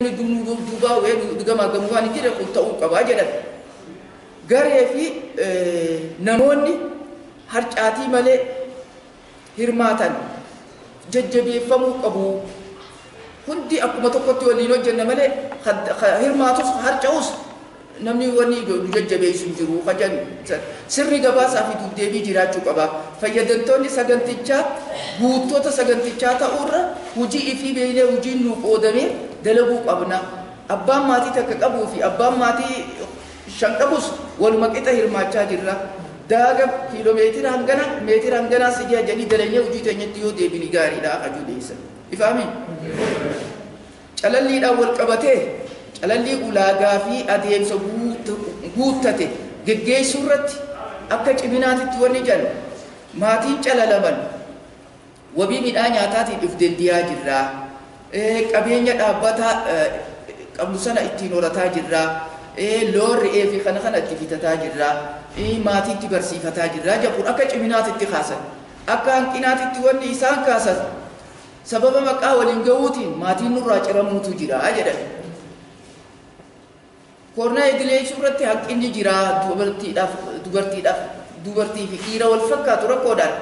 Duubaa gamaa waan hin jedhe kun ta'uu qabaa jedhan. Garee fi namoonni harcaatii malee hirmaatan jajjabeeffamuu qabu. Hundi akkuma tokkotti waliin hojjenna malee hirmaatus harca'us namni wanni nu jajjabeessu hin jiru. Sirni gabaasaa fi dubdeebii jiraachuu qaba. Fayyadamtoonni sagantichaa guuttoota sagantichaa ta'uurra hojii ifii beeknee hojiin nu qoodamee dalaguu qabna. Abbaan maatii takka qabuu fi abbaan maatii shan qabus waluma qixa hirmaachaa jirra. Daaga kiiloomeetira hangana meetira hanganaa si jedhanii dalagee hojii teenyatti yoo deebini gaariidha hajuu deessan. Ifaami? Calalliidhaan wal qabatee calallii ulaagaa fi adeemsa guuttate geggeessuu irratti akka ciminaatitti wanni jedhan maatiin calalaman wabii midhaan nyaataatiin of dandiyaa jirra. Qabeenya dhaabbataa qabnu sana ittiin horataa jirra. Loon re'ee fi kana kana itti bitataa jirra. Maatiitti barsiifataa jirra. Jechuun akka ciminaatitti kaasan. Akka hanqinaatitti wanni isaan kaasan sababa maqaa waliin gahuutiin maatiin nurraa ciramuutu jira jedhan. Kornaa idileessuu irratti hanqinni jira dubartiidhaaf dubartii fi dhiira wal fakkaatu rakkoodhaan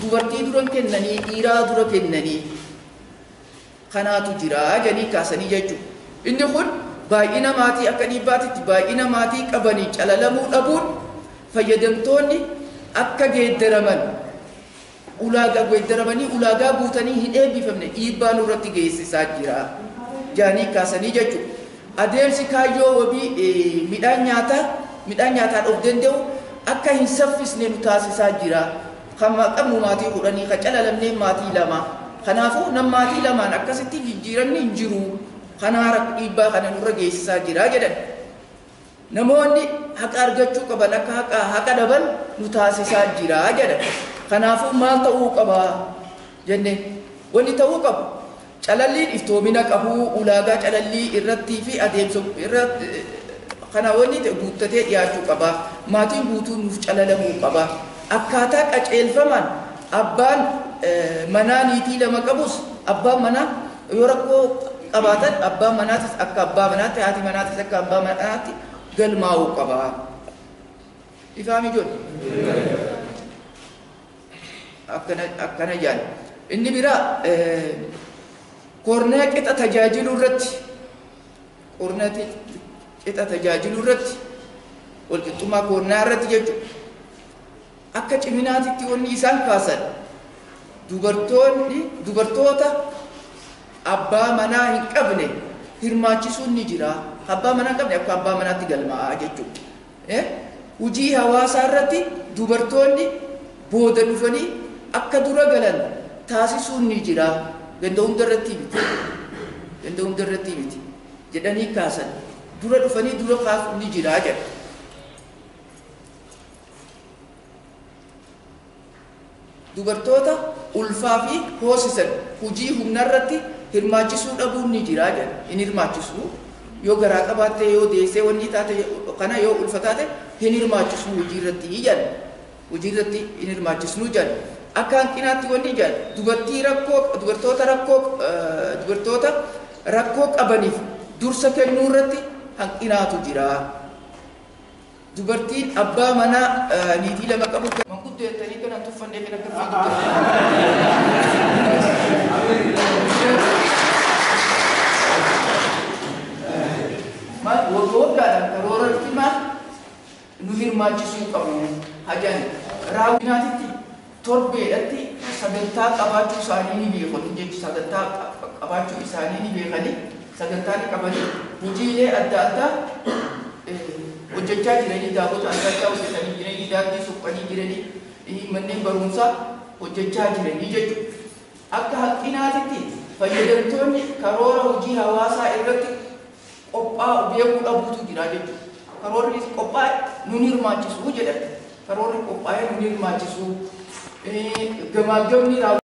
dubartii dura kennanii dhiiraa dura kennanii kanaatu jira jedhanii kaasanii jechuudha. Inni kun baay'ina maatii akka dhiibbaatitti baay'ina maatii qabanii calalamuu dhabuun fayyadamtoonni akka geeddaraman ulaagaa geeddaramanii ulaagaa guutanii hin eebbifamne dhiibbaa nurratti geessisaa jira jedhanii kaasanii jechuudha. Adeemsi kaayyoo wabii midhaan nyaataan of danda'u akka hin saffisne nu taasisaa jira. Kan qabnu maatii 10 kan calalamnee maatii 2. Kanaafuu nam maatii 2 akkasitti jijjiiramni hin jiru. Kanaa dhiibbaa kana nurra geessisaa jira jedhan. Namoonni haqa argachuu qaban akka haqa dhaban nu taasisaa jira jedhan. Kanaafuu maal ta'uu qaba jenne wanni ta'uu qabu calalliin iftoomina qabu ulaagaa calallii irratti fi adeemsa irratti kana wanni guuttatee dhiyaachuu qaba. Maatiin guutuun nuuf calalamuu qaba. Akkaataa qajeelfamaan abbaan manaa niitii 2 qabus abbaan manaa yoo rakkoo qabaatan abbaan manaatis akka abbaa manaatti haati manaatis akka abbaa manaatti galmaa'uu qaba. Ifaami ijoollee? Akkana jedhan. Inni biraa kornaa qixa tajaajiluu irratti kornaa qixa tajaajiluu irratti walqixxummaa kornaa irratti jechuudha. Akka ciminaatitti wanni isaan kaasan dubartoota abbaa manaa hin qabne hirmaachisuun ni jira. Abbaa manaa hin qabne akka abbaa manaatti galmaa'a jechuudha. Hojii hawaasaa irratti dubartoonni booda dhufanii akka dura galan taasisuun ni jira. Ganda hunda irratti miti. Ganda hunda irratti miti jedhanii kaasan. Dura dhufanii dura kaasuun ni jira jedha. Dubartoota ulfaa fi hoosisan hojii humna irratti hirmaachisuu dhabuun ni jira jedha. Hin hirmaachisuu yoo garaa qabaatte yoo deessee wanni taate kana yoo ulfa taate hin hirmaachisuu hojii irratti jedha. Hojii irratti hin hirmaachisnuu jedha. Akka hanqinaatti wanni jedha dubartoota rakkoo qabaniif dursa kennuu irratti hanqinaatu jira. Dubartiin abbaa manaa niitii 2 qabu manguddoo jettanii kana tuffannee kan akka fiigduu. Maal waggaadhaan karoora maal nu hirmaachisuu qabu hajan raawwinaatitti torbeedhatti sagantaa qabaachuu isaanii ni beekan jechuudha. Sagantaa qabaachuu isaanii ni beekanii sagantaa ni qabanii hojiilee adda addaa hojjechaa jiranii daabota adda addaa hojjetanii jiranii daandii suphanii jiranii manneen barumsaa hojjechaa jiranii jechuudha. Akka hanqinaatitti fayyadamtoonni karoora hojii hawaasaa irratti qophaa'u beekuu dhabuutu jira jechuudha. Karoorri qophaa'e nun hirmaachisuu jedhan. Karoorri qophaa'e nun hirmaachisuu. Gamaagamni